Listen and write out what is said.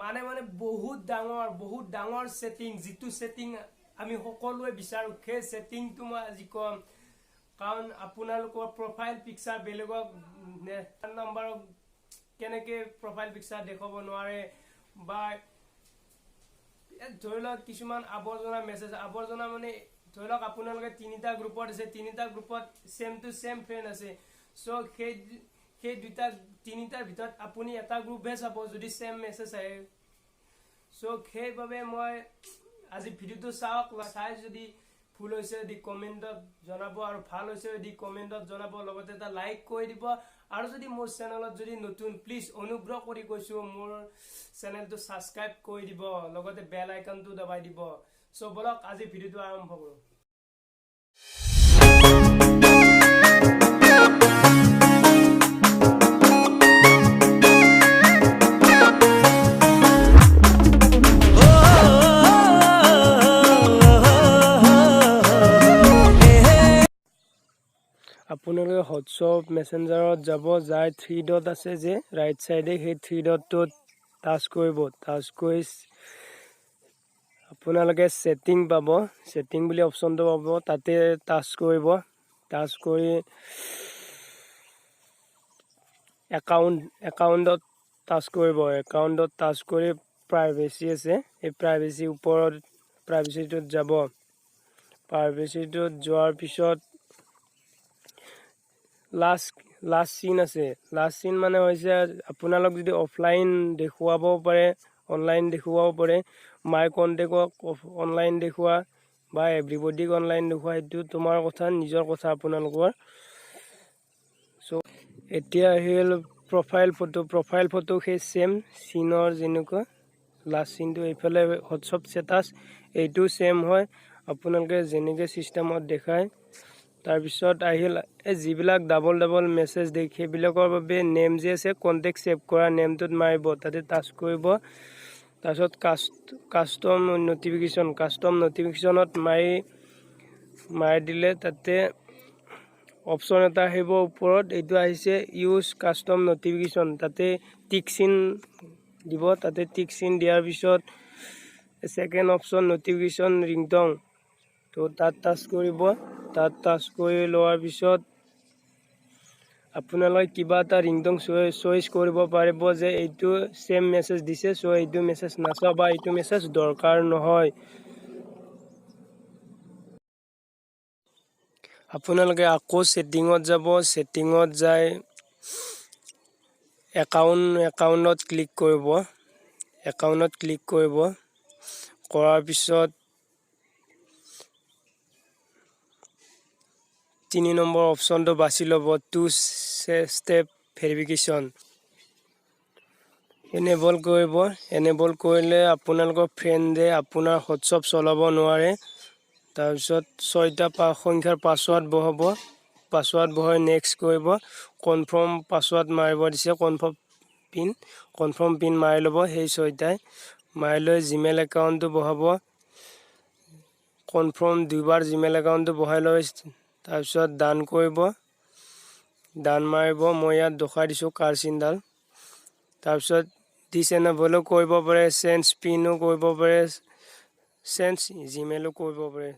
মানে মানে বহুত ডাঙৰ ছেটিং, যিটো ছেটিং আমি সকলোৱে বিচাৰোঁ, সেই ছেটিংটো মই আজি ক'ম। কাৰণ আপোনালোকৰ প্ৰফাইল পিকচাৰ বেলেগক নাম্বাৰক কেনেকৈ প্ৰফাইল পিকচাৰ দেখুৱাব নোৱাৰে বা ধৰি লওক কিছুমান আৱৰ্জনা মেছেজ, আৱৰ্জনা মানে ধৰি লওক আপোনালোকে তিনিটা গ্ৰুপত আছে, তিনিটা গ্ৰুপত ছেম টু ছেম ফ্ৰেণ্ড আছে। চ' সেই সেই দুটা তিনিটাৰ ভিতৰত আপুনি এটা গ্ৰুপহে চাব যদি ছেম মেছেজ আহে। চ' সেইবাবে মই আজি ভিডিঅ'টো চাওক, চাই যদি ভুল হৈছে যদি কমেণ্টত জনাব আৰু ভাল হৈছে যদি কমেণ্টত জনাব, লগতে এটা লাইক কৰি দিব। আৰু যদি মোৰ চেনেলত যদি নতুন, প্লিজ অনুগ্ৰহ কৰি কৈছোঁ, মোৰ চেনেলটো ছাবস্ক্ৰাইব কৰি দিব, লগতে বেল আইকনটো দবাই দিব। চ' ব'লক, আজি ভিডিঅ'টো আৰম্ভ কৰোঁ। আপোনালোকে হোৱাটছএপ মেছেঞ্জাৰত যাব, যাই থ্ৰী ডট আছে যে ৰাইট চাইডে, সেই থ্ৰী ডটটোত টাচ কৰিব। টাচ কৰি আপোনালোকে ছেটিং পাব, ছেটিং বুলি অপশ্যনটো পাব, তাতে টাচ কৰিব। টাচ কৰি একাউণ্টত টাচ কৰিব। একাউণ্টত টাচ কৰি প্ৰাইভেচি আছে, এই প্ৰাইভেচিৰ ওপৰত প্ৰাইভেচিটোত যাব। প্ৰাইভেচিটোত যোৱাৰ পিছত লাষ্ট লাষ্ট চিন আছে। লাষ্ট চিন মানে হৈছে আপোনালোক যদি অফলাইন দেখুৱাব পাৰে, অনলাইন দেখুৱাব পাৰে, মাই কণ্টেক্টক অনলাইন দেখুওৱা বা এভৰিবডিক অনলাইন দেখুওৱা, সেইটো তোমাৰ কথা, নিজৰ কথা আপোনালোকৰ। চ' এতিয়া আহিল প্ৰফাইল ফটো। প্ৰফাইল ফটো সেই ছেম চিনৰ যেনেকুৱা লাষ্ট চিনটো, এইফালে হোৱাটছএপ ষ্টেটাছ, এইটো ছেম হয়, আপোনালোকে যেনেকৈ ছিষ্টেমত দেখায়। তাৰপিছত আহিল এই যিবিলাক ডাবল ডাবল মেছেজ দিয়ে, সেইবিলাকৰ বাবে নেম যে আছে, কণ্টেক্ট ছেভ কৰা নেমটোত মাৰিব, তাতে টাচ কৰিব। তাৰপিছত কাষ্টম নটিফিকেশ্যন, কাষ্টম নটিফিকেশ্যনত মাৰি মাৰি দিলে তাতে অপশ্যন এটা আহিব ওপৰত, এইটো আহিছে ইউজ কাষ্টম নটিফিকেশ্যন, তাতে টিক চিন দিব। তাতে টিক চিন দিয়াৰ পিছত ছেকেণ্ড অপশ্যন নটিফিকেশ্যন ৰিংটন, তো তাত টাচ কৰিব। তাত টাচ কৰি লোৱাৰ পিছত আপোনালোকে কিবা এটা ৰিংটন চইচ কৰিব পাৰিব যে এইটো ছেম মেছেজ দিছে, চ' এইটো মেছেজ নাচাওঁ বা এইটো মেছেজ দৰকাৰ নহয়। আপোনালোকে আকৌ ছেটিঙত যাব। ছেটিঙত যাই একাউণ্টত ক্লিক কৰিব। একাউণ্টত ক্লিক কৰিব, কৰাৰ পিছত 3 নম্বৰ অপশ্যনটো বাছি ল'ব, টু ষ্টেপ ভেৰিফিকেশ্যন এনেবল কৰিব। এনেবল কৰিলে আপোনালোকৰ ফ্ৰেণ্ডে আপোনাৰ হোৱাটছএপ চলাব নোৱাৰে। তাৰপিছত ছয়টা সংখ্যাৰ পাছৱাৰ্ড বহাব। পাছৱাৰ্ড বহাই নেক্সট কৰিব। কনফাৰ্ম পাছৱাৰ্ড মাৰিব দিছে, কনফাৰ্ম পিন মাৰি ল'ব। সেই ছয়টাই মাৰি লৈ জিমেইল একাউণ্টটো বহাব। কনফাৰ্ম দুবাৰ জিমেইল একাউণ্টটো বহাই লৈ তাৰপিছত ডান কৰিব, ডান মাৰিব। মই ইয়াত দেখুৱাই দিছোঁ কাৰ চিনডাল। তাৰপিছত ডিচএনেবলো কৰিব পাৰে, চেঞ্জ পিনো কৰিব পাৰে, চেঞ্জ জিমেইলো কৰিব পাৰে।